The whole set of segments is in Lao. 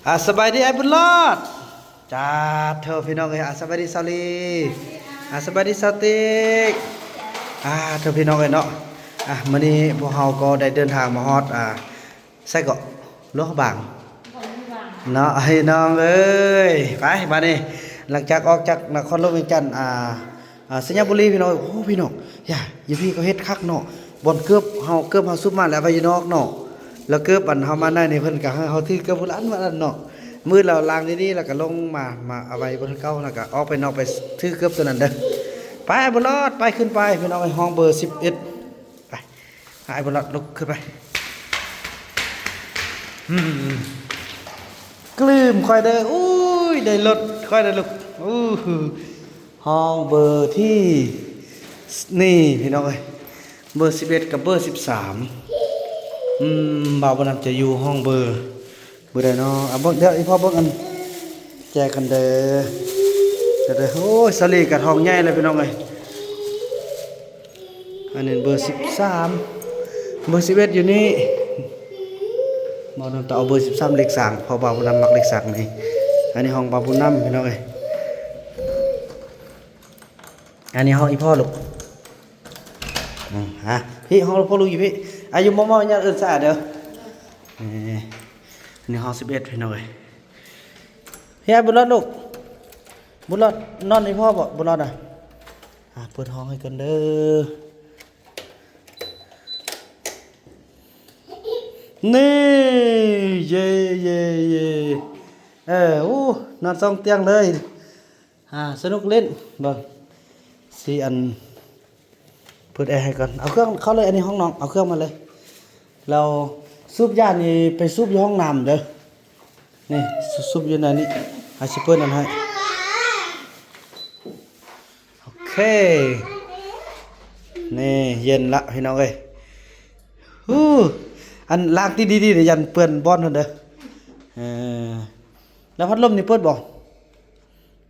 ອາ ສະບາຍດີອ້າຍບຸນຫຼອດ. ຈ້າ ໂທ້ ພີ່ນ້ອງເອີຍ ອາ ສະບາຍດີສາວລີ ອາ ສະບາຍດີສາວຕິກ. ອາ ໂທ້ ພີ່ນ້ອງເອີຍເນາະ ອາ ມື້ນີ້ພວກເຮົາກໍໄດ້ເດີນທາງມາຮອດ ອາ ໃສເກາະ ຫຼວງພະບາງເນາະ ພີ່ນ້ອງເອີຍ. ໄປ ບາດນີ້ ຫຼັງຈາກອອກຈາກນະຄອນຫຼວງວຽງຈັນ ອາ ອາ ໄຊຍະບູລີ ພີ່ນ້ອງເອີຍ. ໂອ້ ພີ່ນ້ອງ ຢ່າ ຢູ່ພີ້ກໍເຮັດຄັກເນາະ ບ່ອນເກີບເຮົາ ເກີບເຮົາຊຸບມາແລ້ວໄວ້ຢູ່ນອກເນາະ ແລ້ວເກີບອັນເຮົາມາໃນນີ້ ເພິ່ນກໍໃຫ້ເຮົາຖືເກີບຜູ້ລະອັນຜູ້ລະອັນເນາະ. ມື້ລາວລ້າງນີ້ໆ ແລ້ວກໍລົງມາ ມາເອົາໄວ້ບ່ອນເກົ່າ ແລ້ວກໍອອກໄປນອກໄປຖືເກີບຕົວນັ້ນເດີ. ໄປ ອ້າຍບຸນຫຼອດ ໄປ ຂຶ້ນໄປ ພີ່ນ້ອງເອີຍ ຫ້ອງເບີສິບເອັດ. ໄປ ອ້າຍບຸນຫຼອດ ລຸກຂຶ້ນໄປ. ອືມ ກລືມຂ້ອຍເດີ. ໂອ້ຍ ໄດ້ລົດຂ້ອຍເດີລູກ. ໂອ້ ຫ້ອງເບີທີ່ ນີ້ ພີ່ນ້ອງເອີຍ ເບີສິບເອັດກັບເບີສິບສາມ. ອືມ ບ່າວບຸນນຳຈະຢູ່ຫ້ອງເບີ ເບີໃດເນາະ? ອາ ເບິ່ງ ດຽວອີ່ພໍ່ເບິ່ງອັນແຈກັນເດີ ເດີ. ໂອ້ຍ ສາລີກະທ້ອງໃຫຍ່ແລ້ວ ພີ່ນ້ອງເອີຍ. ອັນນີ້ເບີສິບສາມ ເບີສິບເອັດຢູ່ນີ້. ບ່າວບຸນນຳຕ້ອງເອົາເບີສິບສາມ ເລກສາງ ເພາະບ່າວບຸນນຳມັກເລກສາງນີ້. ອັນນີ້ຫ້ອງບ່າວບຸນນຳ ພີ່ນ້ອງເອີຍ. ອັນນີ້ຫ້ອງອີ່ພໍ່ລູກ. ອືມ ຮະ ພີ້ ຫ້ອງພໍ່ລູກຢູ່ພີ້. ອາ ຢູ່ມໍ່ໆ ຢ່າເອີ້ນສາເດີ. ນີ້ ອັນນີ້ຫ້ອງສິບເອັດ ພີ່ນ້ອງເອີຍ. ເຮີຍ ບຸນຫຼອດລູກ ບຸນຫຼອດ ນອນອີ່ພໍ່ບໍ່ ບຸນຫຼອດນະ? ອາ ເປີດຫ້ອງໃຫ້ກ່ອນເດີ. ນີ້ ເຢ ເຢ ເຢ ເອີ ໂອ້ ນອນສອງຕຽງເລີຍ. ອາ ສະໜຸກຫຼິ້ນ ເບິ່ງຊິ ອັນ ເປີດແອໃຫ້ກ່ອນ. ເອົາເຄື່ອງເຂົ້າເລີຍ ອັນນີ້ຫ້ອງນ້ອງ ເອົາເຄື່ອງມາເລີຍ. ແລ້ວສູບຢານີ້ໄປສູບຢູ່ຫ້ອງນ້ຳເດີ. ນີ້ ສູບຢູ່ໃນນີ້ ອາ ຊິເປີດນັ້ນໃຫ້. ໂອເຄ ນີ້ເຢັນລະ ພີ່ນ້ອງເອີຍ. ຫູ ອັນ ລ້າງຕີນດີໆ ຢ່າເປື້ອນບ່ອນຫັ້ນເດີ. ເອີ ແລ້ວພັດລົມນີ້ເປີດບໍ່?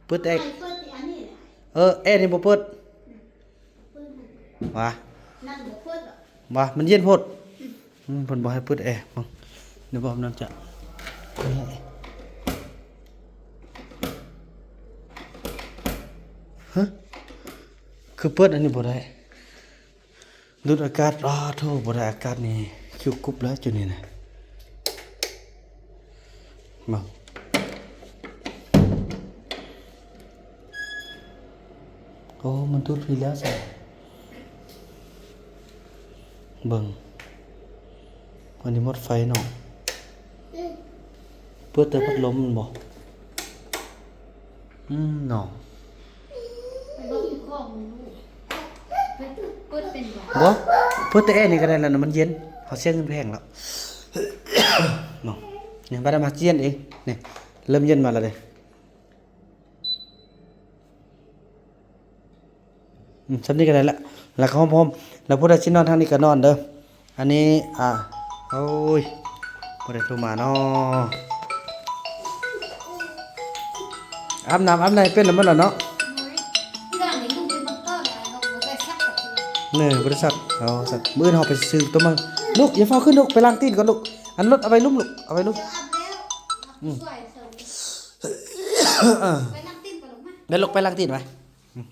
ເປີດແອ ເປີດອັນນີ້ແຫຼະ. ເອີ ແອນີ້ບໍ່ເປີດ. ອືມ ເປີດ ຫວາ ນັ້ນບໍ່ເປີດດອກ ຫວາ ມັນເຢັນໂພດ. ອືມ ອືມ ເພິ່ນບໍ່ໃຫ້ເປີດແອ. ເບິ່ງ ດຽວບອກນຳຈະ ຮະ ຄືເປີດອັນນີ້ບໍ່ໄດ້? ດູດອາກາດ ອ້າໂທ້ ບໍ່ໄດ້ອາກາດນີ້ ຄິວກຸບແລ້ວຈຸນີ້ນະ. ເບິ່ງ ໂອ້ ມັນດູດພີ້ແລ້ວຊັ້ນ. ເບິ່ງ ອັນນີ້ໝົດໄຟເນາະ. ເປີດແຕ່ພັດລົມແມ່ນບໍ່? ອືມ ເນາະ ໄປບອກເຈົ້າຂອງມັນລູກ ເປີດ ເປີດເປັນບໍ່? ບໍ່ ເປີດແຕ່ແອນີ້ກໍໄດ້ແລ້ວນະ ມັນເຢັນ ເຮົາເສຍເງິນແພງແລ້ວເນາະ. ນີ້ ບາດນີ້ມາເຢັນເອງ ນີ້ ເລີ່ມເຢັນມາແລ້ວເດ້. ອືມ ສ່ຳນີ້ກໍໄດ້ລະ ແລ້ວກໍໂຮມໆ ແລ້ວຜູ້ໃດຊິນອນທາງນີ້ກໍນອນເດີ. ອັນນີ້ ອາ ໂອ້ຍ ຜູ້ໃດໂທມາເນາະ? ອາບນ້ຳອາບໃນເປັນແລ້ວໝົດແລ້ວເນາະ? ໂດຍ ເຄື່ອງນີ້ລູກເປັນບັກເກີດແລ້ວ ບໍ່ໄດ້ຊັກດອກ. ເນີ ບໍ່ໄດ້ຊັກ ເອົາຊັ້ນ ມື້ອື່ນເຮົາໄປຊື້ຕົວໃໝ່. ລູກ ຢ່າຟ້າວຂຶ້ນລູກ ໄປລ້າງຕີນກ່ອນລູກ. ອັນລົດເອົາໄວ້ລຸ່ມລູກ ເອົາໄວ້ລຸ່ມ. ອືມ ໄປລ້າງຕີນກ່ອນລູກ ມາ ແມ່ນລູກ ໄປລ້າງຕີນໄປ. ອືມ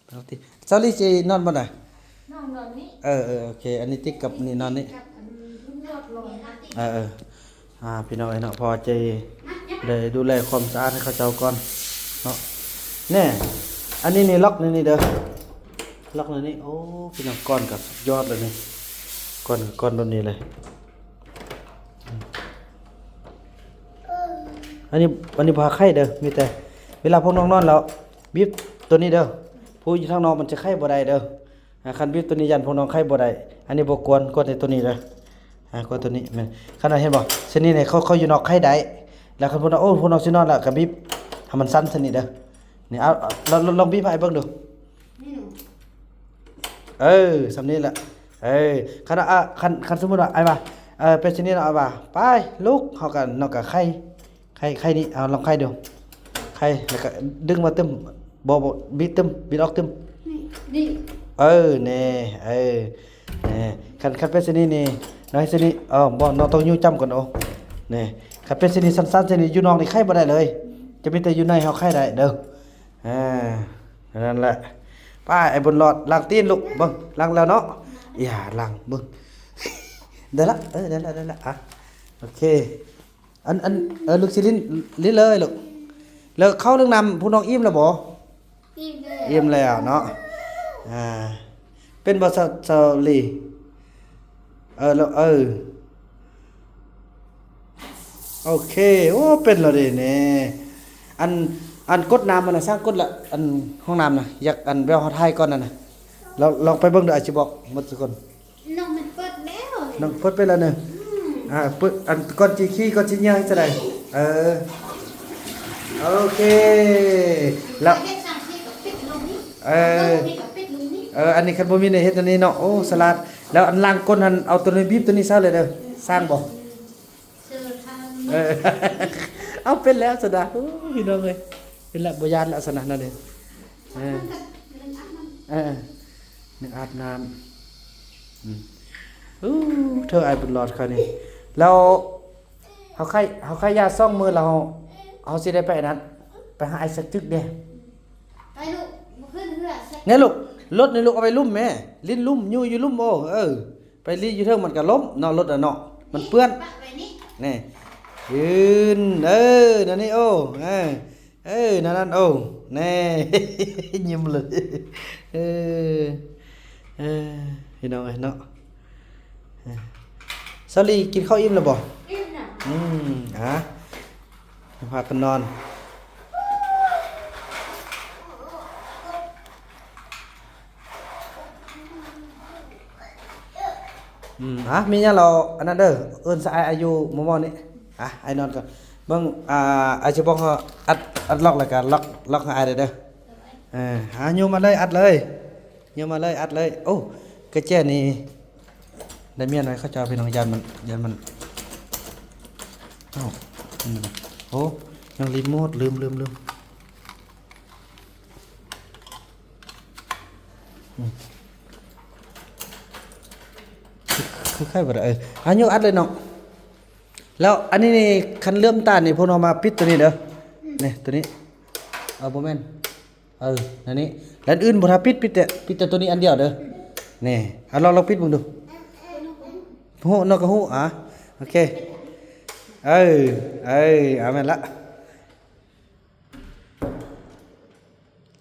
ເອົາຕິ ສາວລີຊິນອນບ່ອນໃດ? ນ້ອງນອນນີ້. ເອີໆ ໂອເຄ ອັນນີ້ຕິດກັບນີ້ນອນນີ້. ເອີໆ ອ່າ ພີ່ນ້ອງເອີຍເນາະ ພໍເຈໄດ້ດູແລຄວາມສະອາດໃຫ້ເຂົາເຈົ້າກ່ອນເນາະ. ແນ່ ອັນນີ້ນີ້ ລັອກໃນນີ້ເດີ ລັອກໃນນີ້. ໂອ້ ພີ່ນ້ອງ ກ້ອນກໍສຸດຍອດເລີຍນີ້ ກ້ອນ ກ້ອນແບບນີ້ເລີຍ. ອັນນີ້ ອັນນີ້ບໍ່ໃຫ້ໄຂເດີ ມີແຕ່ເວລາພວກນ້ອງນອນແລ້ວ ບີບຕົວນີ້ເດີ. ຜູ້ຢູ່ທາງນອກມັນຈະໄຂບໍ່ໄດ້ເດີ. ອາ ຄັນບີບຕົວນີ້ຢ້ານພວກນ້ອງໄຂບໍ່ໄດ້. ອັນນີ້ບໍ່ກວນ ກວນແຕ່ຕົວນີ້ເດີ. ອາ ກວນຕົວນີ້ແມ່ນ ຄັນວ່າເຫັນບໍ່ ເສັ້ນນີ້ນີ້ ເຂົາ ເຂົາຢູ່ນອກໄຂໄດ້ ແລ້ວຄັນພວກນ້ອງ ໂອ້ ພວກນ້ອງຊິນອນແລ້ວກໍບີບໃຫ້ມັນສັ້ນເສັ້ນນີ້ເດີ. ນີ້ ເອົາ ເອົາ ລອງ ລອງ ລອງບີບໃຫ້ອ້າຍເບິ່ງດູ. ນີ້ໜູ ເອີ ສ່ຳນີ້ແຫຼະ. ເອີ ຄັນ ອາ ຄັນ ຄັນສົມມຸດວ່າອ້າຍວ່າ ເອີ ເປັນຊັ້ນນີ້ເນາະ ອ້າຍວ່າ ໄປ ລຸກ ເຮົາກໍ ນ້ອງກໍໄຂ ໄຂ ໄຂນີ້ ເອົາ ລອງໄຂດູ ໄຂ ແລ້ວກໍດຶງມາຕຶ້ມ ບໍ່ ບໍ່ ບິດຕຶ້ມ ບິດອອກຕຶ້ມ ນີ້ ນີ້ ເອີ ແນ່ ເອີ ແນ່ ຄັນ ຄັນເປັນຊັ້ນນີ້ນີ້ ນ້ອງເຮັດຊັ້ນນີ້ ເອີ ບໍ່ ນ້ອງຕ້ອງຍູ້ຈ້ຳກ່ອນ. ໂອ້ ແນ່ ຄັນເປັນເຊັ່ນນີ້ ສັ້ນໆ ເຊັ່ນນີ້ ຢູ່ນອກນີ້ໄຂ້ບໍ່ໄດ້ເລີຍ ຈະມີແຕ່ຢູ່ໃນເຮົາໄຂ້ໄດ້ເດີ. ອ່າ ນັ້ນແຫຼະ. ໄປ ໄອ້ບຸນຫຼອດ ລ້າງຕີນລູກ ເບິ່ງ ລ້າງແລ້ວເນາະ. ຢ່າ ລ້າງເບິ່ງ ໄດ້ລະ ເອີ ໄດ້ລະ ໄດ້ລະ. ອ່ະ ໂອເຄ. ອັນ ອັນ ເອີ ລູກຊິຫຼິ້ນ ຫຼິ້ນເລີຍລູກ. ແລ້ວເຂົ້າເລື່ອງນ້ຳ ພວກນ້ອງອີ່ມແລ້ວບໍ່? ອີ່ມແລ້ວ ອີ່ມແລ້ວເນາະ. ອ່າ ເປັນບໍ່ ສາວ ສາວລີ? ເອີ ແລ້ວ ເອີ ໂອເຄ. ໂອ້ ເປັນແລ້ວເດ້ແນ່. ອັນ ອັນກົດນ້ຳຫັ້ນນະ ຊ່າງກົດລະ ອັນຫ້ອງນ້ຳນະ ຢາກ ອັນແວວເຮົາຖ່າຍກ່ອນນັ້ນນະ. ລອງ ລອງໄປເບິ່ງເດີ ອາດຊິບອກໝົດທຸກຄົນ. ນ້ອງມັນເປີດແລ້ວ ນ້ອງເປີດໄປແລ້ວເນີ. ອືມ ອ່າ ເປີດ ອັນ ກ່ອນຊິຂີ່ ກ່ອນຊິຍ່າງ ເຮັດຈັ່ງໃດ? ເອີ ໂອເຄ. ແລ້ວ ເຮັດຈັ່ງຊີ້ກໍປິດລົງນີ້ ເອີ ເອົາລົງນີ້ກໍປິດລົງນີ້ ເອີ ອັນນີ້ຄັນບໍ່ມີໃນເຮັດອັນນີ້ເນາະ. ໂອ້ ສະຫຼາດ. ແລ້ວອັນລ້າງກົ້ນຫັ້ນ ເອົາໂຕນີ້ບີບໂຕນີ້ໃສ່ເລີຍເດີ. ຊ່າງບໍ່? ເອີ ເອົາ ເປັນແລ້ວຊັ້ນນະ. ໂອ້ ພີ່ນ້ອງເອີຍ ເປັນແລ້ວ ບໍ່ຢ້ານແລ້ວຊັ້ນນະ ນັ້ນເດ້. ເອີ ເອີ ໜຶ່ງອາບນ້ຳ. ອືມ ໂອ້ ເທີອ້າຍບຸນຫຼອດຂ້ອຍນີ້. ແລ້ວເຮົາໄຂ້ ເຮົາໄຂ້ຢາສອງມື້ແລ້ວ ເຮົາ ເຮົາຊິໄດ້ໄປອັນນັ້ນ ໄປຫາອ້າຍສັກຈຶກເດ້. ໄປລູກ ບໍ່ຂຶ້ນເຮືອ ແນ່ລູກ. ລົດນີ້ລູກ ເອົາໄປລຸ່ມແມ່ ຫຼິ້ນລຸ່ມ ຢູ່ ຢູ່ລຸ່ມ. ໂອ້ ເອີ ໄປລີ້ຢູ່ເທິງມັນກໍລົ້ມເນາະ ລົດນະເນາະ ມັນເປື້ອນ. ປະໄວ້ນີ້ ນີ້ ຢືນ ເອີ ນັ້ນນີ້ ໂອ້ ເອີ ເອີ ນັ້ນໆ ໂອ້ ແນ່ ຍິ້ມເລີຍ. ເອີ ເອີ ພີ່ນ້ອງເອີຍເນາະ. ເອີ ສາລີ ກິນເຂົ້າອີ່ມແລ້ວບໍ່? ອີ່ມແລ້ວ. ອືມ ອ່າ ພາກັນນອນ. ອືມ ອ່ະ ມີຫຍັງລາວອັນນັ້ນເດີ ເອີ້ນຊະອ້າຍອາຍຸມໍ່ໆນີ້. ອ່ະ ອ້າຍນອນກ່ອນ ເບິ່ງ ອ່າ ອ້າຍຊິບອກ ອັດ ອັດລັອກ ແລ້ວກໍລັອກ ລັອກໃຫ້ອ້າຍເດີ. ເອີ ອ່າ ໂຍມມາເລີຍ ອັດເລີຍ ໂຍມມາເລີຍ ອັດເລີຍ. ໂອ້ ກະແຈນີ້ ໄດ້ມ້ຽນໄວ້ເຂົາເຈົ້າ ພີ່ນ້ອງ ຢ້ານມັນ ຢ້ານມັນ ເອົ້າ ໂອ້ ຍັງຣີໂມດ ລືມ ລືມ ລືມ. ອືມ ຄື ຄືໄຄບໍ່ໄດ້ ເອີ ອາ ໂຍກອັດເລີຍເນາະ. ແລ້ວອັນນີ້ນີ້ ຄັນເຫຼື້ອມຕານນີ້ ພວກນ້ອງມາປິດໂຕນີ້ເດີ ນີ້ ໂຕນີ້ ເອີ ບໍ່ແມ່ນ ເອີ ນັ້ນນີ້ ແລະ ອື່ນບໍ່ຖ້າປິດ ປິດແຕ່ ປິດແຕ່ໂຕນີ້ອັນດຽວເດີ. ນີ້ ອາ ລອງ ລອງປິດເບິ່ງດູ. ຮູ້ ນ້ອງກໍຮູ້ ອາ ໂອເຄ ເອີ ເອີ ອາ ແມ່ນລະ.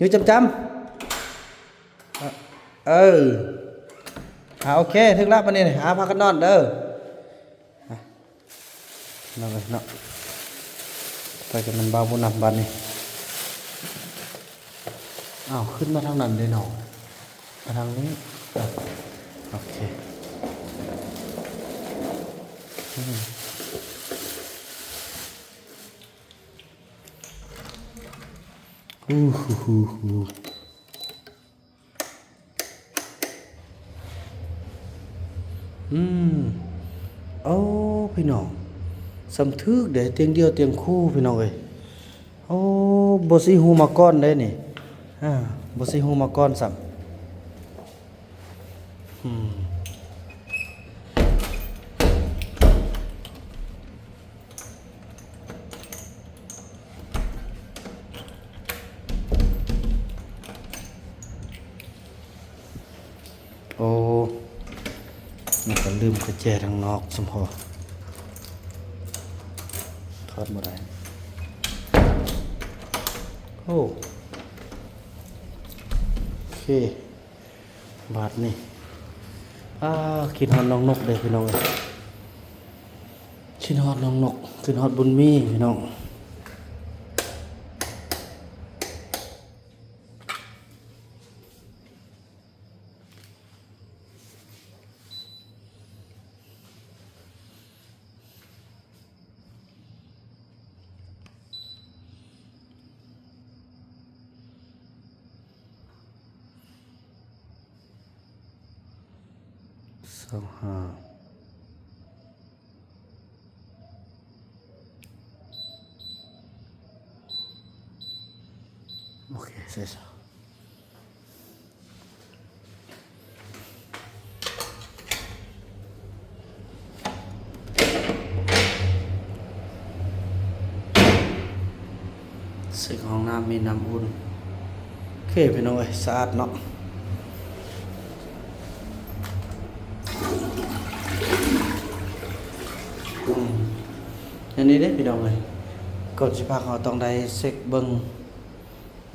ຢູ່ຈຳໆ ເອີ ເອີ ອາ ໂອເຄ ຖືກລະ ບາດນີ້ ອາ ພາກັນນອນເດີ. ອ່ະ ນອນເລີຍເນາະ ໄປກັບມັນບ່າວຜູ້ນຳບາດນີ້. ອ້າວ ຂຶ້ນມາທາງນັ້ນເດ້ເນາະ ມາທາງນີ້ ອ່ະ ໂອເຄ ອືມ. ອູ ອືມ ໂອ້ ພີ່ນ້ອງ ສ່ຳຖືກເດ້ ຕຽງດຽວຕຽງຄູ່ ພີ່ນ້ອງເອີຍ. ໂອ້ ບໍ່ຊິຮູ້ມາກ່ອນເດ້ນີ້ ອາ ບໍ່ຊິຮູ້ມາກ່ອນຊ້ຳ. ອືມ ໂອ້ ມັນກໍລືມກະແຈທາງນອກຊ້ຳພໍ ຖອດບໍ່ໄດ້. ໂອ້ ໂອເຄ. ບາດນີ້ ອາ ຄິດຮອດນ້ອງນົກເດ້ພີ່ນ້ອງເອີຍ ຄິດຮອດນ້ອງນົກ ຄິດຮອດບຸນມີພີ່ນ້ອງ. ຊາວຫ້າ ໂອເຄ ເສັດ. ເຊັກຫ້ອງນ້ຳມີນ້ຳອຸ່ນ. ໂອເຄ ພີ່ນ້ອງເອີຍ ສະອາດເນາະ. ອືມ ອັນນີ້ເດ້ພີ່ນ້ອງເອີຍ ກ່ອນຊິພັກເຮົາຕ້ອງໄດ້ເຊັກເບິ່ງ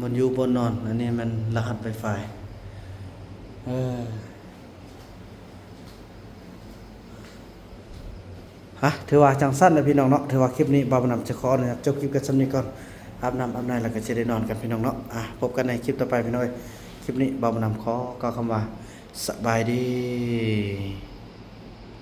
ບ່ອນຢູ່ບ່ອນນອນ. ອັນນີ້ແມ່ນລະຫັດໄວຟາຍ ເອີ ຮະ ຖືວ່າຈັ່ງຊັ້ນນະພີ່ນ້ອງເນາະ. ຖືວ່າຄລິບນີ້ບ່າວບຸນນຳຈະຂໍອະນຸຍາດຈົບຄລິບກັນສ່ຳນີ້ກ່ອນ. ອາບນ້ຳອາບໃນແລ້ວກໍຊິໄດ້ນອນກັນພີ່ນ້ອງເນາະ. ອາ ພົບກັນໃນຄລິບຕໍ່ໄປພີ່ນ້ອງເອີຍ. ຄລິບນີ້ບ່າວບຸນນຳຂໍກ່າວຄຳວ່າ ສະບາຍດີ.